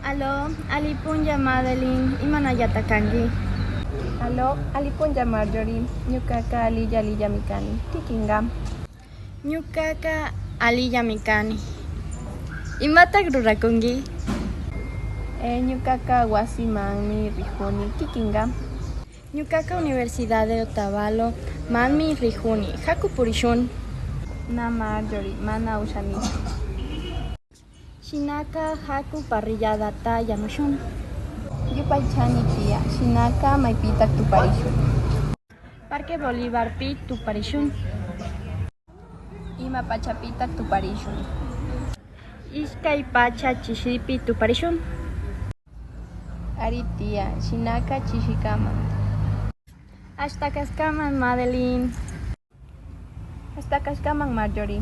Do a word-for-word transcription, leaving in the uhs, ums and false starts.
Aló, alli punlla Madeline, imanallata kanki? Aló, alli punlla Marjorie, ñukaka allilla allillami kani, kikinka? Ñukaka allillami kani. Imatak rurakunki? Eh, ñukaka wasimanmi rikuni, kikinka? Ñukaka Universidad de Otavalo manmi rikuni, haku purishun. Na Marjorie, mana ushanichu. Shinaka haku parrilladata yanushun. Yupaychani tía, shinaka maypitak tuparishun? Parque Bolivarpi tuparishun. Ima pachapitak tuparishun? Ishkay pacha chishipi tuparishun. Ari tía, shinaka chishikaman. Ashta kashkaman Madeline. Ashta kashkaman Marjorie.